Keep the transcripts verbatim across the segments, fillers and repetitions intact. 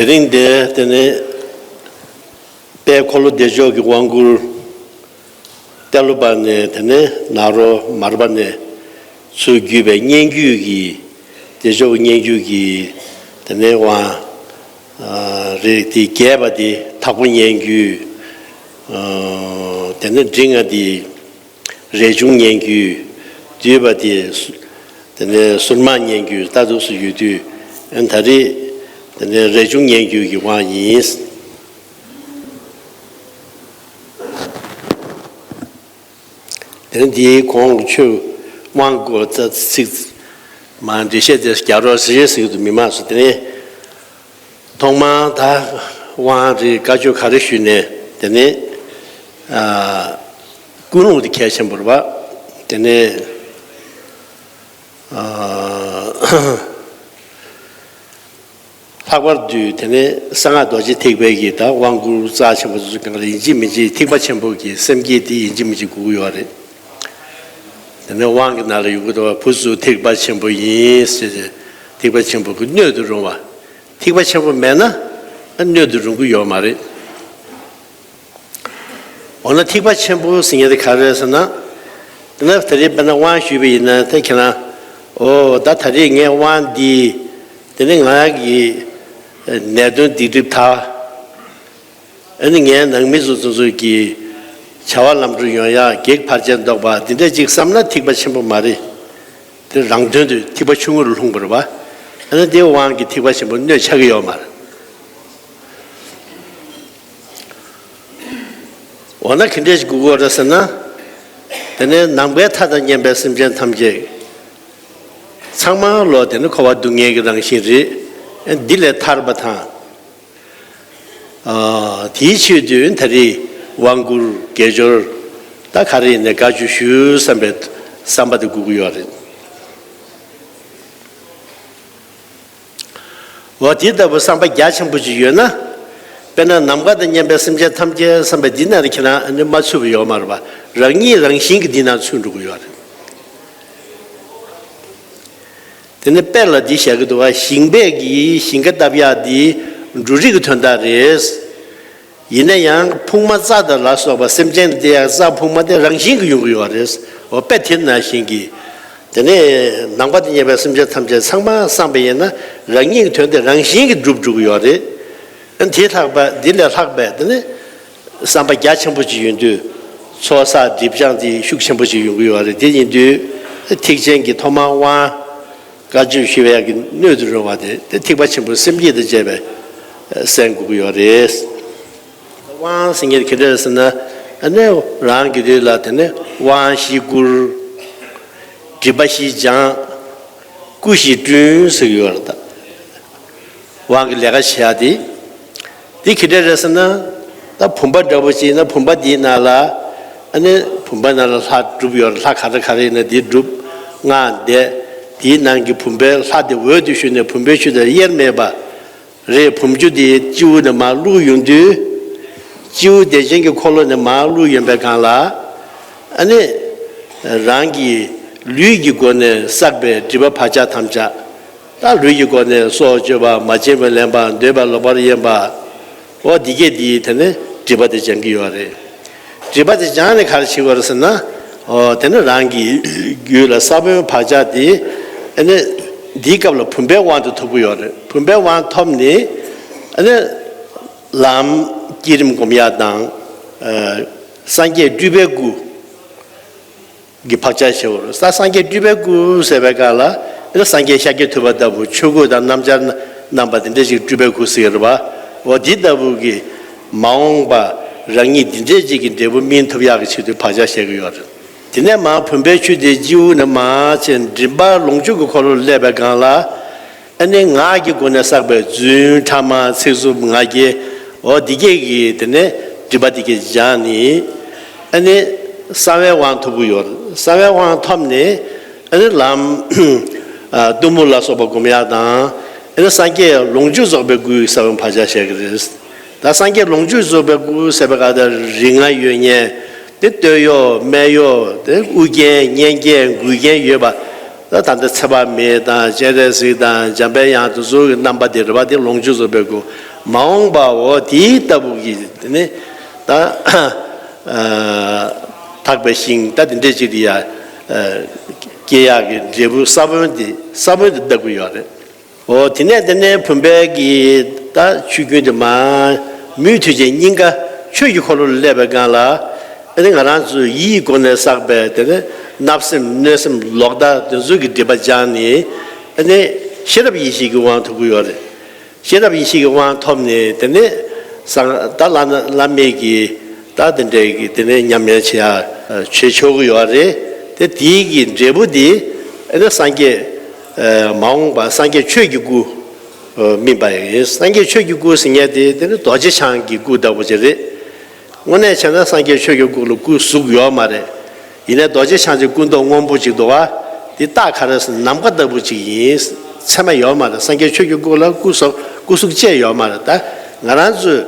དེ་རིང་འདིར་དེ་ནས་དཔལ་འཁོར་ལོ་བདེ་མཆོག་གི་དབང་བསྐུར། ཏེ་ལོ་པ་ནས་དེ་ནས་ནཱ་རོ་མར་པ་ནས་ཚུར་བརྒྱུད་པའི་སྙན་བརྒྱུད་ཀྱི་བདེ་མཆོག་གི་སྙན་བརྒྱུད་ཀྱི་དེ་ནས་དབང་རེད། དེ་རྒྱས་པ་དེ་དྭགས་པོ་སྙན་བརྒྱུད། དེ་ནས་འབྲིང་བ་དེ་རས་ཆུང་སྙན་བརྒྱུད། བསྡུས་པ་དེ་སུ་དེ་ནས་ཟུར་མང་སྙན་བརྒྱུད། ད་དུ་སུ་ཡོད་དུས་ཨ་ད་རེས་དེ་ནས་རས་ཆུང་སྙན་བརྒྱུད་ཀྱི་དབང་ཡིན། དེ་ནས་འདིའི་གོང་ཆོས་དབང་སྐོར་ཚིག་མ་འགྲེལ་བཤད་དེ་རྒྱག་རོགས་ཞེས་ཟེར་གྱི་འདུག་མི་མང་སུ། དེ་ནས་ཐོག་མར་ད་དབང་རེད། བཀའ་ཆོས་ག་རེ་ཞུས་ནས་དེ་ནས་ཀུན་སློང་དེ་གལ་ཆེན་པོ་རེད་པ། དེ་ནས་ལྷག་པར་དུ་དེ་ནས་གསང་སྔགས་རྡོ་རྗེ་ཐེག་པའི་གི་ད་དབང་བསྐུར་རྩ་ཆེན་པོ་ཚོ་གང་ལ་ཡིན་གཅིག་མིན་གཅིག་ཐེག་པ་ཆེན་པོ་གི་སེམས་བསྐྱེད་དེ་ཡིན་གཅིག་མིན་གཅིག་དགོས་ཀྱི་ཡོད་རེད། དེ་ནས་དབང་གི་ནང་ལ་ཡོད་ཀྱི་འདུག་བ། བུ་ཚོ་ཐེག་པ་ཆེན་པོ་ཡིན་ཟེར་ཏེ་ཐེག་པ་ཆེན་པོ་གི་སྣོད་དུ་རུང་བ། ཐེག་པ་ཆེན་པོ་མེད་ན་སྣོད་དུ་རུང་གི་ཡོད་མ་རེད། འོ་ན་ཐེག་པ་ཆེན་པོ་ཟེར་མཁན་དེ་ག་རེ་རེད་ཟེར་ན། དེ་ན་ད་རེས་དཔེར་ན་དབང་ཞུས་པ་ཡིན་ན་དེ་ཁྱེད་རང་། འོ་ད་ད་རེས་ངས་དབང་འདི་དེ་ནི་ང་གི་ནད་གདོན་སྡིག་སྒྲིབ་དག་ཨ་ནི་ངའི་ནང་མི་ཚོ་ཚོ་ཚོ་གི་བྱ་བ་ལམ་འགྲོ་ཡོང་ཡག་གེགས་བར་ཆད་བཟློག་པ་འདི་འདྲ་ཅིག་བསམ་ན་ཐེག་པ་ཆེན་པོ་མ་རེད། དེ་རང་དོན་དུ་ཐེག་པ་ཆུང་ངུ་རུ་ལྷུང་བ་རེད་པ། ཨ་ནི་དེ་དབང་གི་ཐེག་པ་ཆེན་པོ་སྣོད་ཆགས་ཀྱི་ཡོད་མ་རེད། འོ་ན་ག་འདྲས་ཞིག་དགོས་ཀྱི་ཡོད་རེད་ཟེར་ན། དེ་ནས་ནམ་མཁའི་མཐའ་དང་མཉམ་པའི་སེམས་ཅན་ཐམས་ཅད་ཚང་མ་ལོ་དེ་ནི་འཁོར་བ་སྡུག་བསྔལ་གྱི་རང་བཞིན་རེད། འདི་ལས་ཐར་པ་དང་། ཨ་དེའི་ཆེད་དུ་ད་རེས་དབང་བསྐུར་དགེ་སྦྱོར་ད་ག་རེ་ཡིན་ནའི་དགའ་བཅུ་ཞུ་བསམ་པའི་བསམ་པ་དེ་དགོས་ཀྱི་ཡོད་རེད། འོ་དེ་ལྟ་བུ་བསམ་པ་རྒྱ་ཆེན་པོ་ཅིག་ཡོད་ན། དཔེར་ན་ནམ་མཁའ་དང་མཉམ་པའི་སེམས་ཅན་ཐམས་ཅད་བསམ་པ་འདི་ན་རེ་ཁྱེད་རང་ཨ་ནི་མ་ཚུད་པ་ཡོད་མ་རེད་པ། རང་ཉིད་རང་བཞིན་གྱིས་འདི་ན་ཚུད་འགྲོ་གི་ཡོད་རེད། དེ་ནི་དཔེ་ལ་འདི་བཞག་གི་འདུག་བ། ཞིང་པས་ཀྱིས་ཞིང་ཁ་བཏབ་ཡག་འདི་འབྲུ་རིགས་ཀྱི་དོན་དག་རེད། ཡིན་ན་ཡང་ཕུང་མ་རྩ་དང་ལ་སོགས་པ་སེམས་ཅན་དེ་ཡང་རྩ་ཕུང་མ་དེ་རང་བཞིན་གྱིས་ཡོང་གི་ཡོད་རེད། འོ་དཔེ་དེ་ནང་བཞིན་གྱི། དེ་ནས་ནམ་མཁའ་དང་མཉམ་པའི་སེམས་ཅན་ཐམས་ཅད་ཚང་མ་བསམ་པ་ཡིན་ན་རང་ཉིད་ཀྱི་དོན་དེ་རང་བཞིན་གྱིས་འགྲུབ་འགྲོ་གི་ཡོད་རེད། དེ་ལྷག་པ་འདི་ལས་ལྷག་པའི་དེ་ནི་བསམ་པ་རྒྱ་ཆེན་པོ་ཅིག་ཡོང་དུས་ཚོགས་བསགས་སྒྲིབ་སྦྱང་དེ་ཤུགས་ཆེན་པོ་ཅིག་ཡོང་གི་ཡོད་རེད། དེ་ཡིན་དུས་ཐེག་ཆེན་གྱི་ཐོག་མར་དབང་། བཀའ་ཆོས་ཞུ་བའི་ཡག་གི་སྣོད་དུ་རུང་བ་དེ་དེ་ཐེག་པ་ཆེན་པོའི་སེམས་བསྐྱེད་དང་བཅས་པའི་གསན་དགོས་ཀྱི་ཡོད་རེད། དབང་ཟེར་མཁན་ག་འདྲ་ཟེར་ན། ཨ་ནི་རང་གི་ལུས་ལ་དེ་ནས་དབང་བཞི་བསྐུར། སྒྲིབ་པ་བཞི་སྦྱང་། སྐུ་བཞི་བསྐྲུན་ཟེར་གྱི་ཡོད་རེད་ད། དབང་གི་ལས་ཀ་བྱེད་ཡག་དེ། དེ་ག་འདྲ་རེད་ཟེར་ན། ད་བུམ་པ་འདྲ་པོ་ཅིག་ཡིན་ན་བུམ་པ་འདིའི་ནང་ལ། ཨ་ནི་བུམ་པ་ནང་ལ་ལྷ་གྲུབ་ཡོད་རེད། ལྷ་ག་རེ་ག་རེ་ཡིན་ན་དེ་གྲུབ། སྔགས་བཟླས། དེའི་ནང་གི་བུམ་པའི་ལྷ་དེ་འོད་དུ་ཞུ་ནས་བུམ་པའི་ཆུ་དང་དབྱེར་མེད་པ་རེད། བུམ་ཆུ་དེ་སྤྱི་བོ་ནས་མར་བླུགས་ཡོང་དུས། སྤྱི་བོ་བདེ་ཆེན་གྱི་འཁོར་ལོ་ནས་མར་བླུགས་ཡོང་པའི་སྒང་ལ། ཨ་ནི་རང་གི་ལུས་ཀྱི་སྒོ་ནས་བསགས་པའི་སྒྲིབ་པ་བག་ཆགས་ཐམས་ཅད། ད་ལུས་ཀྱི་སྒོ་ནས་སྲོག་གཅོད་པ། མ་བྱིན་པར་ལེན་པ། འདོད་པ་ལོག་པར་གཡེམ་པ། འོ་འདི་སྐད་འདིས་དེ་ནས་སྒྲིབ་པ་དེ་སྦྱང་གི་ཡོད་རེད། སྒྲིབ་པ་དེ་སྦྱངས་ནས་ག་རེ་བྱེད་དགོས་རེད་ཟེར་ན། འོ་དེ་ནི་རང་གི་རྒྱུད་ལ་ས་བོན་བག་ཆགས་དེ་ཨ་ནི་འདིའི་སྐབས་ལ་བུམ་པའི་དབང་དུ་ཐོབ་ཀྱི་ཡོད་རེད། བུམ་པའི་དབང་ཐོབ་ནས་ཨ་ནི་ལམ་བསྐྱེད་རིམ་སྒོམ་ཡག་དང་། ཨ་སངས་རྒྱས་སྤྲུལ་པའི་སྐུ་གི་བག་ཆགས་ཞེས་པ་རེད། ས་སངས་རྒྱས་སྤྲུལ་པའི་སྐུ་ཟེར་བའི་སྐབས་ལ། ཨ་ནི་སངས་རྒྱས་ཤཱཀྱ་ཐུབ་པ་ལྟ་བུ་ཆོས་སྐུ་དང་སྣམ་སྦྱར་བསྣམས་པ་དེ་འདྲ་ཞིག་སྤྲུལ་པའི་སྐུ་ཟེར་གྱི་རེད་པ། འོ་འདི་ལྟ་བུ་གི་མ་འོངས་པ་རང་ཉིད་འདི་འདྲས་ཅིག་གི་འབྲས་བུ་སྨིན་ཐུབ་ཡག་གི་ཆེད་དུ་བག་ཆགས་བཞག་གི་ཡོད་རེད། དེ་ནས་མར་བུམ་པའི་ཆུ་དེ་སྤྱི་བོ་ནས་མར་ཕྱིན་མགྲིན་པ་ལོངས་སྤྱོད་ཀྱི་འཁོར་ལོར་སླེབས་པའི་སྒང་ལ། ཨ་ནི་ངག་གི་སྒོ་ནས་བསགས་པའི་རྫུན་ཕྲ་མ་ཚིག་རྩུབ་ངག་འཁྱལ། འོ་འདི་སྐད་ཀྱི་དེ་ནས་སྒྲིབ་པ་འདི་སྐད་སྦྱངས་ནས། ཨ་ནི་གསང་བའི་དབང་ཐོབ་ཀྱི་ཡོད། གསང་བའི་དབང་ཐོབ་ནས་ཨ་ནི་ལམ་ཨ་གཏུམ་མོ་ལ་སོགས་པ་སྒོམ་ཡག་དང་། ཨ་ནི་སངས་རྒྱས་ལོངས་སྤྱོད་རྫོགས་པའི་སྐུའི་ས་བོན་བག་ཆགས་བཞག་གི་རེད། ད་སངས་རྒྱས་ལོངས་སྤྱོད་རྫོགས་པའི་སྐུ་ཟེར་བའི་སྐབས་དེར་རིགས་ལྔ་ཡོད་མཁན། དེ་སྟོད་གཡོགས་སྨད་གཡོགས་དེ་དབུ་རྒྱན་སྙན་རྒྱན་མགུལ་རྒྱན་ཡོད་པ། ད་ད་ལྟ་ཚེ་དཔག་མེད་དང་སྤྱན་རས་གཟིགས་དང་འཇམ་དཔལ་དབྱངས་དེ་ཚོ་གི་རྣམ་པ་དེ་རེད་པ། དེ་ལོངས་སྤྱོད་རྫོགས་པའི་སྐུ། མ་འོངས་པའོ། དེའི་ལྟ་བུ་གི་དེ་ནི་ད་ཨ་དག་པའི་ཞིང་ད་དེ་འདྲས་ཅིག་ཏུ་ཡ་ཨ་སྐྱེ་ཡག་གི་འབྲས་བུ་ས་བོན་དེ་ས་བོན་དེ་ལྟ་བུ་ཡོད་རེད། འོ་དེ་ནས་དེ་ནས་བུམ་པའི་གི་ད་ཆུ་རྒྱུན་དེ་མ་མུ་མཐུད་ཅིག་སྙིང་ག་ཆོས་ཀྱི་འཁོར་ལོ་ལ་སླེབས་པའི་སྒང་ལ། ཨ་ནི་ང་རང་ཚོའི་ཡིད་སྒོ་ནས་བསགས་པའི་དེ་ནི་བརྣབ་སེམས་གནོད་སེམས་ལོག་ལྟ་དེ་ཚོ་གི་སྒྲིབ་པ་སྦྱངས་ནས། ཨ་ནི་ཤེས་རབ་ཡེ་ཤེས་ཀྱི་དབང་ཐོབ་ཀྱི་ཡོད་རེད། ཤེས་རབ་ཡེ་ཤེས་ཀྱི་དབང་ཐོབ་ནས་དེ་ནས་སང་ད་བླ་ན་བླ་མེད་ཀྱི་ད་དེ་འདྲའི་གི་དེ་ནས་ཉམས་ལེན་བྱེད་ཡ་བྱེད་ཆོག་གི་ཡོད་རེད། དེ་དེའི་གི་འབྲས་བུ་དེ་ཨ་ནི་སངས་རྒྱས་མ་འོངས་པ་སངས་རྒྱས་ཆོས་ཀྱི་སྐུ་སྨིན་པ་ཡིན། སངས་རྒྱས་ཆོས་ཀྱི་སྐུ་ཟེར་མཁན་དེ་དེ་ནི་རྡོ་རྗེ་འཆང་གི་སྐུ་ལྟ་བུ་ཅིག་རེད། དངོས་གནས་བྱས་ན་སངས་རྒྱས་ཆོས་ཀྱི་སྐུ་ལ་སྐུ་གཟུགས་ཡོད་མ་རེད། ཡིན་ནའི་རྡོ་རྗེ་འཆང་གི་སྐུ་མདོག་སྔོན་པོ་ཅིག་འདུག་བ། འདི་རྟགས་ག་རེ་ཟེར་ན་ནམ་མཁའ་ལྟ་བུ་ཅིག་ཡིན། མཚན་མ་ཡོད་མ་རེད། སངས་རྒྱས་ཆོས་ཀྱི་སྐུ་ལ་སྐུ་གཟུགས་སྐུ་གཟུགས་བཅས་ཡོད་མ་རེད། ད་ང་རང་ཚོས་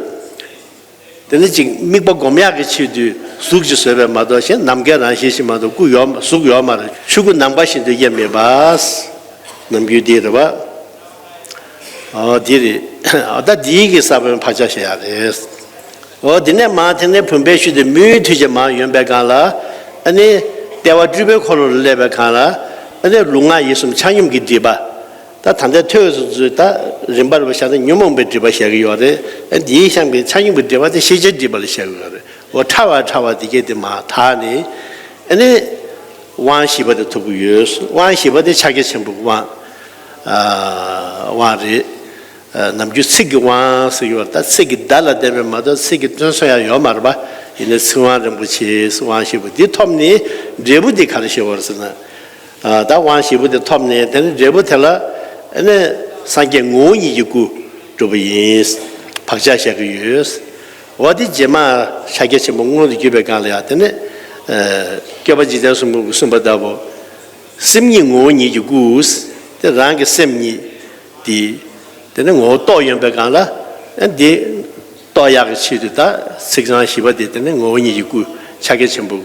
དེ་ནི་ཅིག་དམིགས་པ་སྒོམ་ཡག་གི་ཆེད་དུ་གཟུགས་ཅིག་བཟོས་པས་མ་གཏོགས། གཞན་ནམ་མཁའི་རང་བཞིན་ཞིག་མ་གཏོགས་སྐུ་ཡོད་གཟུགས་ཡོད་མ་རེད། ཆོས་སྐུ་ནམ་མཁའ་བཞིན་དུ་དབྱེར་མེད་པ། ནམ་རྒྱུན་འདི་རེད་བ། ཨོ་འདི་རེད། ཨ་ད་འདིའི་གི་ས་བོན་བག་ཆགས་བཞག་ཡག་རེད། ཨོ་འདི་ནས་མར་དེ་ནས་བུམ་པའི་ཆུ་དེ་མུ་མཐུད་ཀྱིས་མར་ཡོང་པའི་སྒང་ལ། ཨ་ནི་ལྟེ་བ་སྤྲུལ་པའི་འཁོར་ལོ་ལ་སླེབས་པའི་སྒང་ལ། ཨ་ནི་ལུས་ངག་ཡིད་གསུམ་ཆ་སྙོམས་ཀྱི་སྒྲིབ་པ། ད་ད་ལྟའི་ཐོས་སུ་ཚུལ་ད་རིམ་པར་བཞག་ན་ཉོན་མོངས་པའི་སྒྲིབ་པ་བཤད་ཀྱི་ཡོད་རེད། ཨ་འདིའི་གཤམ་གྱི་ཆ་སྙོམས་ཀྱི་སྒྲིབ་པ་དེ་ཤེས་བྱའི་སྒྲིབ་པ་ལ་བཤད་ཀྱི་ཡོད་རེད། འོ་ཕྲ་བ་ཕྲ་བ་དེ་གས་དེ་མར་དག་ནས། ཨ་ནི་དབང་བཞི་པ་དེ་ཐོབ་ཀྱི་ཡོད། དབང་བཞི་པ་དེ་ཕྱག་རྒྱ་ཆེན་པོའི་དབང་ཨ་དབང་རེད། ཨ་ནམ་རྒྱུན་ཚིག་གི་དབང་ཟེར་གྱི་ཡོད་རེད། ད་ཚིག་གི་བརྡ་ལ་བརྟེན་པས་མ་གཏོགས་ཚིག་གི་སྟོན་ཚོད་ཡང་ཡོད་མ་རེད་པ། ཡིན་ནའི་ཚིག་དབང་རིན་པོ་ཆེའི་དབང་བཞི་པོ་འདི་ཐོབ་ནས་འབྲས་བུ་འདི་ག་རེ་བཞེས་པ་རེད་ཟེར་ན། ཨ་ད་དབང་བཞི་པོ་དེ་ཐོབ་ནས་དེ་ནི་འབྲས་བུ་དེ་ལ་ཨ་ནི་སངས་རྒྱས་ངོ་བོ་ཉིད་ཀྱི་སྐུ་འགྲུབ་པ་ཡིན། བག་ཆགས་བཞག་གི་ཡོད། འོ་དེ་རྗེས་མ་ཕྱག་རྒྱ་ཆེན་པོ་མངོན་དུ་གྱུར་པའི་སྒང་ལ་ཡང་དེ་ནི་ཨ་སྐྱོབ་པ་འཇིག་རྟེན་གསུམ་མགོན་གྱིས་གསུངས་པ་ལྟ་བུ། སེམས་ཉིད་ངོ་བོ་ཉིད་ཀྱི་སྐུ། དེ་རང་གི་སེམས་ཉིད་དེ། དེ་ནི་ངོ་བོ་རྟོགས་ཡོང་པའི་སྒང་ལ། ཨ་འདི་རྟོགས་ཡག་གི་ཆེད་དུ་ད་ཚིག་རྐང་བཞི་པ་དེ་དེ་ནི་ངོ་བོ་ཉིད་ཀྱི་སྐུ། ཕྱག་རྒྱ་ཆེན་པོའི་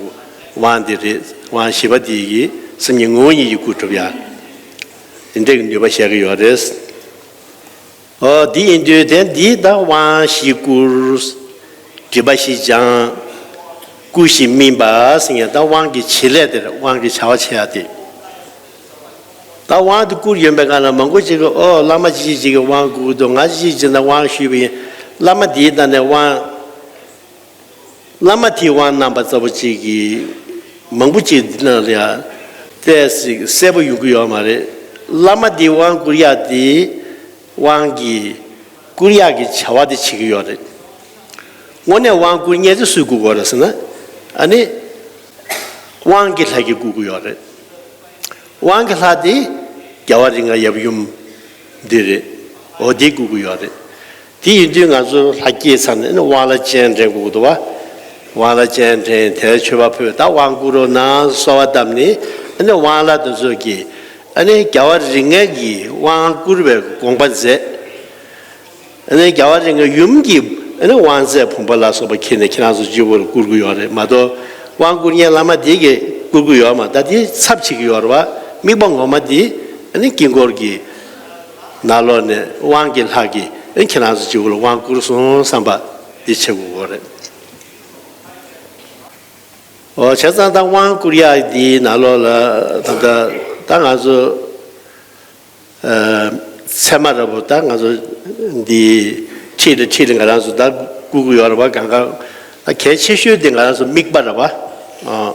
དབང་དེ་རེད། དབང་བཞི་པ་དེ་ཡིས་སེམས་ཉིད་ངོ་བོ་ཉིད་ཀྱི་སྐུ་འགྲུབ་ཡག་དེ་འདྲའི་གི་ནུས་པ་བཞག་གི་ཡོད་རེད། ཨོ་འདི་ཡིན་དུས་དེ་འདི་ད་དབང་བཞི་བསྐུར། སྒྲིབ་པ་བཞི་སྦྱང་། སྐུ་བཞི་སྨིན་པ་ཟེར་མཁན་ད་དབང་གི་བྱེད་ལས་དེ་རེད། དབང་གི་བྱ་བ་བྱེད་ཡག་དེ། ད་དབང་དེ་བསྐུར་ཡོང་པའི་སྒང་ལ་མང་པོ་ཅིག་གིས་ཨོ་བླ་མ་ཅིག་ཅིག་གིས་དབང་བསྐུར་འདུག་ང་ཅིག་ཅིག་ཅིག་ན་དབང་ཞུས་པ་ཡིན། བླ་མ་དེའི་ནང་ནས་དབང་། བླ་མ་དེའི་དབང་གནང་པ་ཙམ་པོ་ཅིག་གིས་མང་པོ་ཅིག་འདི་ནང་ལ་ཡང་ཏོག་ཙམ་གསལ་པོ་ཡོང་གི་ཡོད་མ་རེད། བླ་མ་དེའི་དབང་བསྐུར་ཡག་དེ་དབང་གི་བསྐུར་ཡག་གི་བྱ་བ་དེ་བྱེད་ཀྱི་ཡོད་རེད། དངོས་གནས་དབང་བསྐུར་མཁན་དེ་སུས་བསྐུར་དགོས་རེད་ཟེར་ན། ཨ་ནི་དབང་གི་ལྷ་གིས་བསྐུར་གྱི་ཡོད་རེད། དབང་གི་ལྷ་དེ་རྒྱལ་བ་རིགས་ལྔ་ཡབ་ཡུམ་འདི་རེད། འོ་དེས་བསྐུར་གྱི་ཡོད་རེད། དེ་ཡིན་དུས་ང་ཚོ་ལྷ་སྐྱེས་ཚར་ནས་ཨ་ནི་དབང་ལྷ་སྤྱན་འདྲེན་དགོས་ཀྱི་འདུག་བ། དབང་ལྷ་སྤྱན་འདྲེན། དེར་མཆོད་པ་ཕུལ། ད་དབང་བསྐུར་རོགས་གནང་གསོལ་བ་བཏབ་ནས། ཨ་ནི་དབང་ལྷ་དེ་ཚོ་གིས་ཨ་ནི་རྒྱལ་བ་རིགས་ལྔ་གིས་དབང་བསྐུར་བའི་དགོངས་པ་མཛད། ཨ་ནི་རྒྱལ་བ་རིགས་ལྔ་ཡུམ་གྱིས་ཨ་ནི་དབང་རྫས་བུམ་པ་ལ་སོགས་པ་ཁྱེར་ནས་ཁྱེད་རང་ཚོ་སྤྱི་བོར་བསྐུར་གྱི་ཡོད་རེད་མ་གཏོགས། དབང་བསྐུར་མཁན་བླ་མ་དེ་གིས་བསྐུར་གྱི་ཡོད་མ་རེད། ད་དེ་ཚབ་བྱེད་ཀྱི་ཡོད་རེད་བ། དམིགས་པ་ངོ་མ་དེ་ཨ་ནི་དཀྱིལ་འཁོར་གྱི་ནང་ལོགས་ནས་དབང་གི་ལྷ་གིས་ཨ་ནི་ཁྱེད་རང་ཚོ་སྤྱི་བོ་ལ་དབང་བསྐུར་སོང་བསམ་པ་དེ་བྱེད་དགོས་ཀྱི་རེད། འོ་བྱས་ཙང་ད་དབང་བསྐུར་ཡག་དེའི་ནང་ལོགས་ལ་ད་ལྟ་ད་ང་ཚོ། ཨ་ཚད་མ་ར་བོ་ད་ང་ཚོ་འདི་ཁྲིད་ལ་ཁྲིད་ལ་ང་རང་ཚོ་ད་བསྐུར་གྱི་ཡོད་ར་བ། གང་ག་ད་གལ་ཆེ་ཤོས་དེ་ང་རང་ཚོ་དམིགས་པ་ར་བ། ཨ་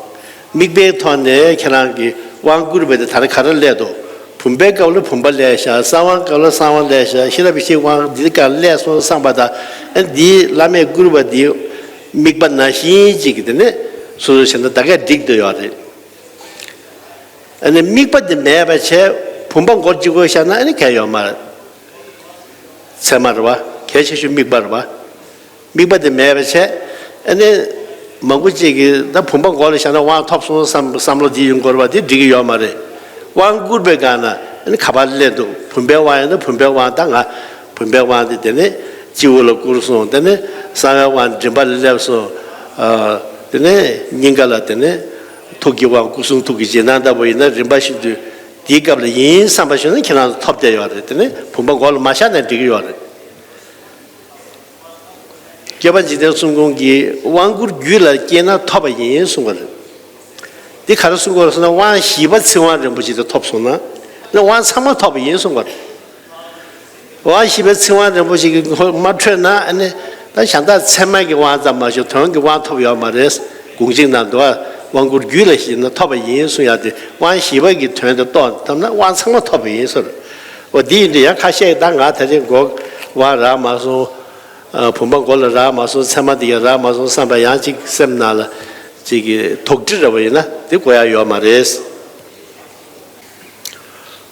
དམིགས་པའི་ཐོག་ནས་ཁྱེད་རང་གི་དབང་བསྐུར་བ་དེ་ད་རེས་ག་རེ་སླེབས་འདུག་བུམ་པའི་སྐབས་ལ་བུམ་པ་སླེབས་ཤག་གསང་དབང་སྐབས་ལ་གསང་དབང་སླེབས་ཤག་ཤེས་རབ་ཡེ་ཤེས་དབང་འདི་ག་སླེབས་སོང་བསམ་པ་དང་། ཨ་འདི་བླ་མས་བསྐུར་བ་འདི་དམིགས་པ་ནང་བཞིན་ཅིག་དེ་ནས་སོ་སོ་བྱས་ན་ད་གས་འགྲིག་འདོད་ཡོད་རེད། ཨ་ནི་དམིགས་པ་འདི་མེད་པ་བྱས་བུམ་པ་མགོར་གཅིག་པོ་བཞག་ན་ཨ་ནི་གལ་ཡོད་མ་རེད། ཚད་མ་རེད་བ། གལ་ཆེ་ཤོས་དམིགས་པ་རེད་བ། དམིགས་པ་འདི་མེད་པ་བྱས་ཨ་ནི་མང་པོ་ཅིག་གིས་ད་བུམ་པ་མགོ་ལ་བཞག་ན་དབང་ཐོབ་སོང་བསམ་བསམ་བློ་འདི་ཡོང་དགོས་རེད་བ། འདི་འགྲིག་གི་ཡོད་མ་རེད། དབང་བསྐུར་བའི་སྒང་ན་ཨ་ནི་ག་པར་སླེབས་འདུག་བུམ་པའི་དབང་ཡིན་ན་བུམ་པའི་དབང་ད་ང་བུམ་པའི་དབང་འདི་དེ་ནས་སྤྱི་བོ་ལ་བསྐུར་སོང་། དེ་ནས་གསང་བའི་དབང་མགྲིན་པ་ལ་སླེབས་སོང་། ཨ་དེ་ནས་སྙིང་ག་ལ་དེ་ནས་ཐུགས་ཀྱི་དབང་སྐུ་གསུང་ཐུགས་ཀྱི་རྗེས་གནང་ལྟ་བུ་ཡིན་ན་རིམ་པ་བཞིན་དུ་དེའི་སྐབས་ལ་ཡིན་བསམ་པ་ཞིག་ན་ཁྱེད་རང་ཚོ་ཐོབ་བསྡད་ཡོད་རེད། དེ་ནས་བུམ་པ་མགོ་ལ་མ་བཞག་ན་འགྲིག་གི་ཡོད་རེད། སྐྱོབ་པ་འཇིག་རྟེན་གསུམ་མགོན་གྱིས་དབང་བསྐུར་རྒྱུད་ལ་སྐྱེས་ན་ཐོབ་པ་ཡིན་གསུངས་པ་རེད། འདི་ག་རེ་གསུང་གི་ཡོད་ཟེར་ན། དབང་བཞི་པ་ཚིག་དབང་རིན་པོ་ཆེ་དེ་ཐོབ་སོང་ན། ནི་དབང་ཚང་མ་ཐོབ་པ་ཡིན་གསུང་གི་ཡོད་རེད། དབང་བཞི་པའི་ཚིག་དབང་རིན་པོ་ཆེ་གི་ཁོ་མ་འཕྲོད་ན། ཨ་ནི་ད་གཞན་དག་ཚད་མ་གི་དབང་ཙམ་མ་གཏོགས་དོན་གྱི་དབང་ཐོབ་ཡོད་མ་རེད། དགོངས་གཅིག་ནང་དུ་དབང་བསྐུར་རྒྱུད་ལ་གཞིགས་ན་ཐོབ་པ་ཡིན་གསུང་ཡག་དེ། དབང་བཞི་པ་གི་དོན་དེ་རྟོགས་ཐུབ་ན་དབང་ཚང་མ་ཐོབ་པ་ཡིན་ཟེར། འོ་འདི་ཡིན་དུས་ཡང་ཁ་ཤས་ཀྱིས་ད་ང་ད་རེས་མགོ་དབང་རག་མ་སོང་། ཨ། བུམ་པ་མགོ་ལ་རག་མ་སོང་། ཚད་མ་འདི་ཡང་རག་མ་སོང་བསམ་པ་ཡང་ཅིག་སེམས་ནང་ལ་ཅིག་གི་དོགས་འདྲི་འདྲ་བོ་ཡིན་ན་དེ་དགོས་ཡག་ཡོད་མ་རེད།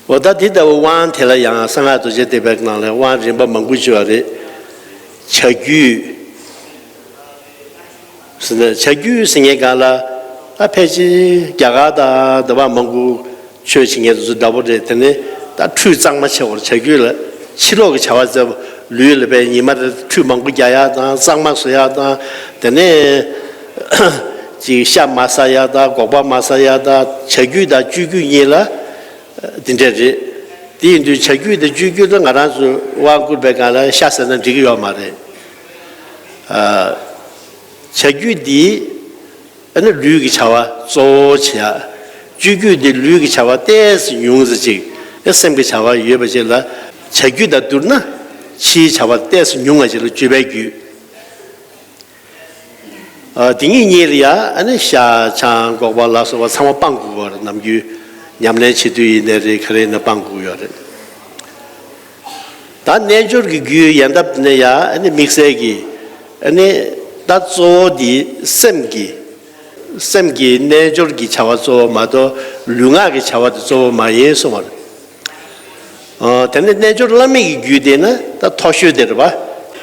འོ་ད་འདི་ལྟ་བུ་དབང་དེ་ལ་ཡང་གསང་སྔགས་རྡོ་རྗེ་ཐེག་པའི་ནང་ལ་དབང་རིམ་པ་མང་པོ་ཅིག་ཡོད་རེད། བྱ་རྒྱུད་ཟེར་ན། བྱ་རྒྱུད་ཟེར་མཁན་སྒང་ལ་ད་ཕལ་ཆེར་རྒྱ་གར་དང་འདི་པ་མང་པོ་ཆོས་བྱེད་མཁན་དེ་ཚོ་འདྲ་པོ་རེད། དེ་ནས་ད་ཁྲུས་གཙང་མ་བྱེད་དགོས་རེད། བྱ་རྒྱུད་ལ་ཕྱི་ལོགས་ཀྱི་བྱ་བ་ཙམ། ལུས་ལ་དཔེ་ཉི་མ་རེ་ཁྲུས་མང་པོ་རྒྱག་ཡག་དང་། གཙང་མ་བཟོ་ཡག་དང་། དེ་ནས་ཅིག་ཤ་མ་ཟ་ཡག་དང་། སྒོག་པ་མ་ཟ་ཡག་དང་། བྱ་རྒྱུད་དང་སྤྱོད་རྒྱུད་གཉིས་ལ་དེ་འདྲ་རེད། དེ་ཡིན་དུས་བྱ་རྒྱུད་དང་སྤྱོད་རྒྱུད་ལ་ང་རང་ཚོས་དབང་བསྐུར་བའི་སྒང་ལ་ཤ་ཟ་ན་འགྲིག་གི་ཡོད་མ་རེད། ཨ། བྱ་རྒྱུད་འདི་ཨ་ནི་ལུས་ཀྱི་བྱ་བ་གཙོ་བོ་བྱེད་ཡག། སྤྱོད་རྒྱུད་འདི་ལུས་ཀྱི་བྱ་བ་ཏོག་ཙམ་ཉུང་ཙམ་ཅིག། ཨ། སེམས་ཀྱི་བྱ་བ་ཡོད་པ་ཅིག་ལ། བྱ་རྒྱུད་དང་བསྡུར་ན་ཕྱིའི་བྱ་བ་ཏོག་ཙམ་ཉུང་བ་ཅིག་ལ་སྤྱོད་པའི་རྒྱུད། ཨ། དེ་གཉིས་གཉིས་ལ་ཡ་ཨ་ནི་ཤ་ཆང་སྒོག་པ་ལ་སོགས་པ་ཚང་མ་སྤང་དགོས་པ་རེད། ནམ་རྒྱུན་ཉམས་ལེན་བྱེད་དུས་ཡིན་ནའི་རེད། ག་རེ་ཡིན་ན་སྤང་དགོས་ཡོད་རེད། ད་རྣལ་འབྱོར་གྱི་རྒྱུད་ཡན་འདབས་ནས་ཡ་ཨ་ནི་དམིགས་བསལ་གྱི་ཨ་ནི་ད་གཙོ་བོ་འདི་སེམས་ཀྱི། སེམས་ཀྱི་རྣལ་འབྱོར་གྱི་བྱ་བ་གཙོ་བོ་མ་གཏོགས་ལུས་ངག་གི་བྱ་བ་དེ་གཙོ་བོ་མ་ཡིན་གསུངས་པ་རེད། ཨ། དེ་ནས་རྣལ་འབྱོར་བླ་མེད་ཀྱི་རྒྱུད་དེ་ནི་ད་མཐོ་ཤོས་དེ་རེད་པ།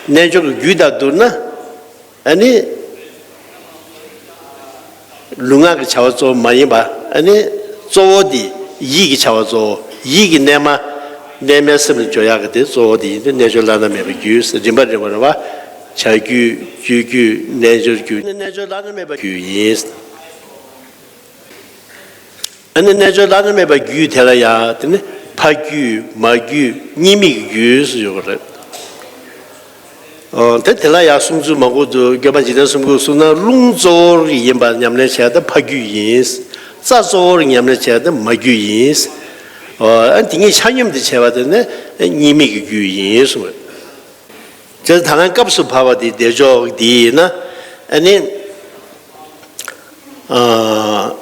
རྣལ་འབྱོར་གྱི་རྒྱུད་དང་བསྡུར་ན། ཨ་ནི་ལུས་ངག་གི་བྱ་བ་གཙོ་བོ་མ་ཡིན་པ། ཨ་ནི་གཙོ་བོ་དེ་ཡིད་ཀྱི་བྱ་བ་གཙོ་བོ། ཡིད་ཀྱི་གནས་མ། གནས་མལ་སེམས་ལ་འཇོག་ཡག་གི་དེ་གཙོ་བོ་དེ་ཡིན་དུས་རྣལ་འབྱོར་བླ་ན་མེད་པའི་རྒྱུད། རིམ་པ་རིམ་པ་རེད་པ། བྱ་རྒྱུད། སྤྱོད་རྒྱུད། རྣལ་འབྱོར་རྒྱུད། ནི་རྣལ་འབྱོར་བླ་ན་མེད་པའི་རྒྱུད་ཡིན། ཨ་ནི་རྣལ་འབྱོར་བླ་ན་མེད་པའི་རྒྱུད་དེ་ལ་ཡང་དེ་ནི་ཕ་རྒྱུད། མ་རྒྱུད། གཉིས་མེད་ཀྱི་རྒྱུད་ཟེར་ཡོད་པ་རེད། ཨོ། དེ་དེ་ལ་ཡང་གསུང་ཚུལ་མང་པོ་འདུག། སྐྱོབ་པ་འཇིག་རྟེན་གསུམ་མགོན་གསུངས་ན། རླུང་གཙོ་བོར་ཡིན་པ་ཉམས་ལེན་བྱས་ཏེ་ཕ་རྒྱུད་ཡིན། རྩ་གཙོ་བོར་ཉམས་ལེན་བྱས་ཏེ་མ་རྒྱུད་ཡིན། ཨོ། ཨ་ནི་དེ་གཉིས་ཆ་སྙོམས་ཏེ་བྱས་པ་དེ་ནི་གཉིས་མེད་ཀྱི་རྒྱུད་ཡིན་གསུངས། བྱས་ཙང་ད་ལན་སྐབས་སུ་བབས་པ་དེ་བདེ་མཆོག་འདི་ཡིན་ན། ཨ་ནི། ཨ།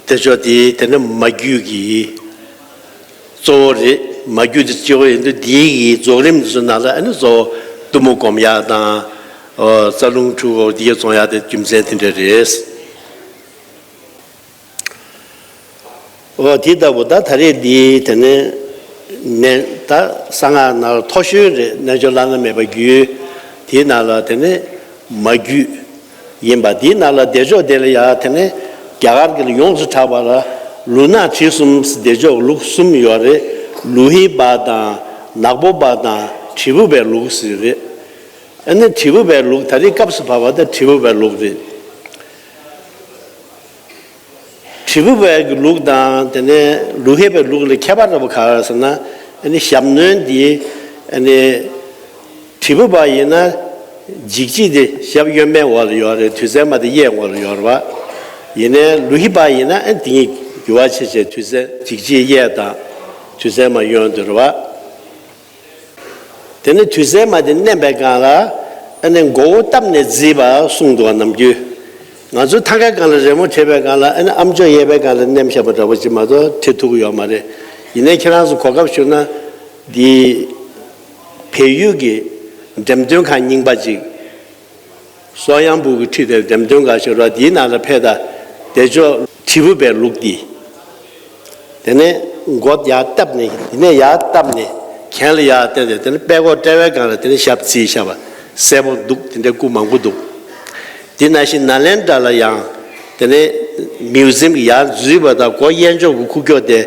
བདེ་མཆོག་དེ་དེ་ནི་མ་རྒྱུད་ཀྱི་གཙོ་བོ་རེད། མ་རྒྱུད་དེ་གཙོ་བོ་ཡིན་དུས་དེའི་གི་རྫོགས་རིམ་དེ་ཚོ་ནང་ལ་ཨ་ནི་གཙོ་བོ་གཏུམ་མོ་སྒོམ་ཡག་དང་། ཨོ། རྩ་རླུང་འཁྲུག་འོ་དེ་རྫོགས་ཡག་དེ་རྒྱུ་མཚན་དེ་འདྲ་རེད། འོ་དེ་ལྟ་བུ་ད་ད་རེས་འདི་དེ་ནས་ནས་ད་གསང་སྔགས་ནང་ལ་མཐོ་ཤོས་རེད། རྣལ་འབྱོར་བླ་ན་མེད་པ་རྒྱུད། དེའི་ནང་ལ་དེ་ནས་མ་རྒྱུད་ཡིན་པ། དེའི་ནང་ལ་བདེ་མཆོག་དེ་ལ་ཡང་དེ་ནས་རྒྱ་གར་གྱི་ལ་ཡོངས་སུ་གྲགས་པ་ལ་ལུག་ནག་དྲི་གསུམ་ཟེར་བདེ་མཆོག་ལུག་གསུམ་ཡོད་རེད། ལུ་ཧི་བ་དང་། ནག་པོ་བ་དང་། དྲིལ་བུ་བའི་ལུག་ཟེར་རེད། ཨ་ནི་དྲིལ་བུ་བའི་ལུག་ད་རེས་སྐབས་སུ་བབས་པ་ད་དྲིལ་བུ་བའི་ལུག་རེད། དྲིལ་བུ་བའི་གི་ལུག་དང་དེ་ནས་ལུ་ཧེ་བའི་ལུག་ལ་ཁྱད་པར་འདྲ་པོ་ག་རེ་ཟེར་ན། ཨ་ནི་ཞབས་གནོན་འདི་ཨ་ནི་དྲིལ་བུ་བ་ཡིན་ན་འཇིགས་བྱེད་དེ་ཞབས་གཡོན་མའི་འོག་ལ་ཡོད་རེད། དུས་མཚན་མ་དེ་གཡས་འོག་ལ་ཡོད་རེད་པ། ཡིན་ནའི་ལུ་ཧི་བ་ཡིན་ན་ཨ་ནི་དེ་གཉིས་འགྱུར་བ་ཕྱེ་བྱས་དུས་མཚན་འཇིགས་བྱེད་གཡས་དང་དུས་མཚན་མ་གཡོན་དུ་རེད་པ། དེ་ནས་དུས་མཚན་མ་དེ་མནན་པའི་སྒང་ལ་ཨ་ནི་མགོ་བོ་བཏབ་ནས་བརྫིས་པ་གསུངས་འདུག་བ། ནམ་རྒྱུན་ང་ཚོ་ཐང་གའི་སྒང་ལ་རི་མོ་བྲིས་པའི་སྒང་ལ་ཨ་ནི་ཨམ་ཅོག་གཡས་པའི་སྒང་ལ་མནན་བཞག་པ་འདྲ་པོ་ཅིག་མ་གཏོགས་བྲིས་ཐུབ་ཀྱི་ཡོད་མ་རེད། ཡིན་ནའི་ཁྱེད་རང་ཚོ་གོ་སྐབས་བྱུང་ན་འདི་བལ་ཡུལ་གྱི་འགྲེམས་སྟོན་ཁང་རྙིང་པ་ཅིག། སོ་ཡང་བུ་གི་ཁྲི་དེ་འགྲེམས་སྟོན་ཁང་ཞིག་རེད། དེའི་ནང་ལ་ཕེབས་དང་། བདེ་མཆོག་དྲིལ་བུ་བའི་ལུག་འདི། དེ་ནས་མགོ་ཡར་བཏབ་ནས། དེ་ནས་ཡར་བཏབ་ནས་གྱེན་ལ་ཡར་བསྟན་ཏེ། དེ་ནས་པད་ཀོག་དཔྲལ་བའི་སྒང་ལ་དེ་ནས་ཞབས་བརྫིས་བཞག་པ་གསལ་པོ་འདུག། དེ་འདྲའི་སྐུ་མང་པོ་འདུག། དེ་ནང་བཞིན་ནཱ་ལེནྡྲ་ལ་ཡང་དེ་ནས་མིའུ་ཛིམ་གྱི་ཡར་འཛུལ་བ་དང་སྒོ་གཡས་ཕྱོགས་ཀྱི་ཁུག་ཀྱོག་དེ།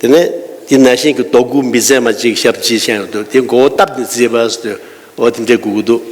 དེ་ནས་དེ་ནང་བཞིན་གྱི་རྡོ་སྐུ་མི་བརྫེན་མ་གཅིག་ཞབས་བརྫིས་བཞག་ཡོད་འདུག། དེ་མགོ་བོ་བཏབ་ནས་བརྫིས་པ་ཟེར་དུས་འོ་དེ་འདྲའི་དགོས་ཀྱི་འདུག།